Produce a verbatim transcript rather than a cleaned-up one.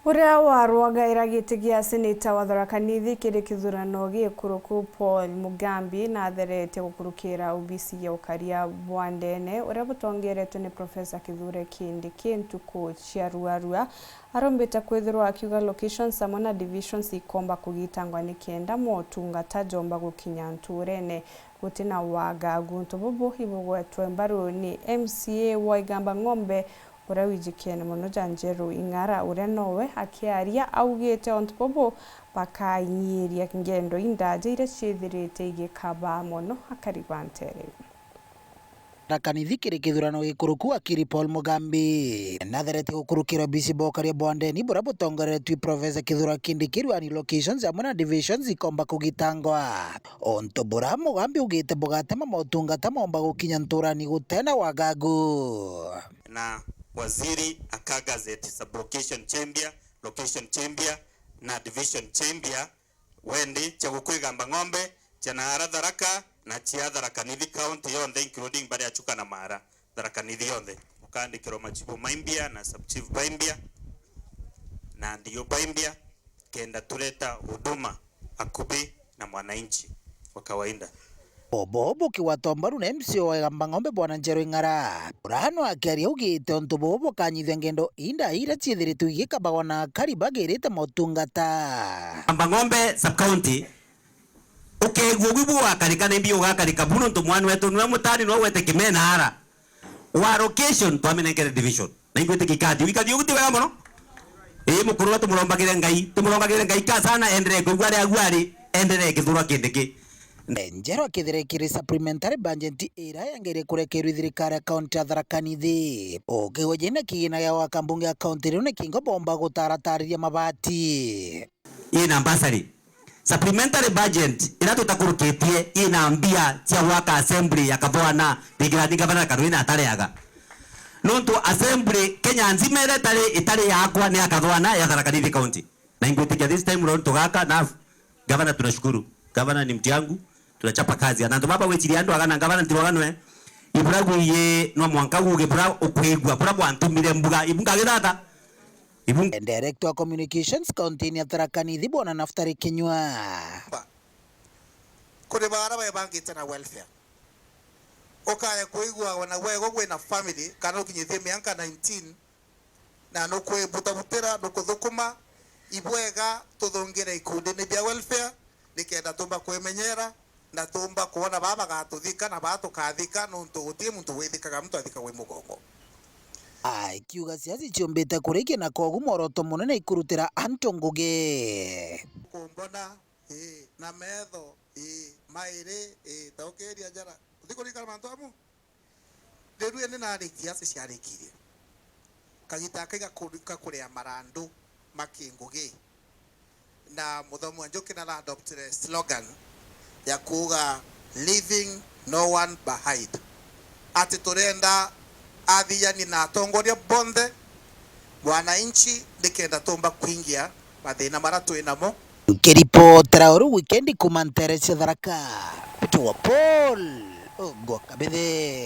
Uria warwagaira giti gia seneta wa Tharaka Nithi kiri kithurano gikuruku, Paul Mugambi, natheretie gukurukira obisi ya ukaria bwa ndene, uria butongeretwe ni Professor Kithure Kindiki ntuku cia ruarua. Arombite kwithirwa akiuga locations amwe na divisions ikomba kugitangwa nikenda motungata jomba gukinya nturene gutina wagagu. Untu bubu ibugwetwe mbaru ni M C A wa Igamba Ng'ombe, uria wijikene mono ja Njeru Ing'ara, uria nowe akiaria augite untu bubu bakainyiria ngendo indaja iria ciithirite igikaba mono akari ba ntere. Tharaka Nithi kiri kithurano gikuruku, akiri Paul Mugambi natherete gukurukira obisi bwa ukaria bwa ndeni buria butongoretue Professor Kithure Kindiki, rwani locations amwe na divisions ikomba kugitangwa. Untu buria Mugambi ugite bugatema motungata momba gukinya nturani gutena wagagu. Na waziri aka gazette sub-location Chembia, location Chembia, na division Chembia, wendi cia guku Igamba Ng'ombe, cia Naara Tharaka, na cia Tharaka Nithi County yonthe, including baria Chuka na Maara, Tharaka Nithi yonthe. Ukaandikirwa machifu Maimbia na sub-chief Baimbia na ndio Baimbia, kenda tureta huduma akubi na mwananchi wa kawaida. Bobo bukigwatwa mbaru na M C A wa Igamba Ng'ombe, Bwana Njeru Ing'ara. Urano akiaria ugite untu bubu bukanyithia ngendo inda iria ciithiritwe igikabagwa na akari bagirite motungata. Igamba Ng'ombe sub-county, ukegua ugwi bugakarika, nimbi ugakarika bu nontu mwana wetu niwe mutani, niwe ugwete kimena ara. Wa location twaminenkere division. Na ingwitikia ikathiu, ikathiu guti wega mono. Ii, mukuru wetu, tumurombagire Ngai, tumurongagire Ngai ka sana, endelee kuigua aria agu ari, endelee kithurwa Kindiki. Njeru akithirekire supplementary budget iria yangerie kurekerua i thirikari ya kaunti ya Tharaka Nithi. Ukigwejene kigina gia gwaka mbunge ya kaunti riu ni kingo bomba gutaratariria mabati. Ina bursary. Supplementary budget iria tutakurukitie ina mbia cia gwaka assembly ya Kathwana, thingirani gavana Karwina atareaga. Nontu assembly Kenya nzima iria itari, itari yakwa ni ya Kathwana ya Tharaka Nithi County. Na ingwitikia this time round tugaka na gavana, tunashukuru. Gavana ni mtu yangu, tunachapa kazi. Na antu baba gwiciria andu agana, gavana ntiroganwe. Ibura gwiye no mwanka guge bura ukwigua, bura bwantumire mbuga, ibunga githata. Ibunga. Director wa Communications kaunti-ini ya Tharaka Nithi, Bwana Naftali Kinyua. Kuri bara bebangite na welfare. Ukaya kuigua ona gwego gwina family, kana ukinyithie mianka nineteen, na nukwibutabutira, nukuthukuma, ibwega tuthungire ikundini bia welfare, nikenda tumba kwimenyera, na tumba kwona baa bagatuthika na baa tukathika, nontu guti muntu withikaga muntu athikagwa i mugongo. Ai, kiuga ciaci ciumbite kurikia na kogu mworoto munene ikurutira antu ngugi. Kumbona, ii, na metho, ii, mairi, ii, taukiria njara. Uthi kurikana mantu amu? Riu ni narikia, aci ciarikirie. Kagita akai gaku-, gakuria marandu ma kingugi. Na muthomi wa Njuki naraadoptire slogan ya kuuga, "Leaving no one behind." Ati turenda athiani na atongoria bonthe, mwananchi, nikenda tumba kuingia mathina maria twi namo. Nkiripotera uru wikendi kuma ntere cia Tharaka, Peter wa Paul Ogwa Kabithe.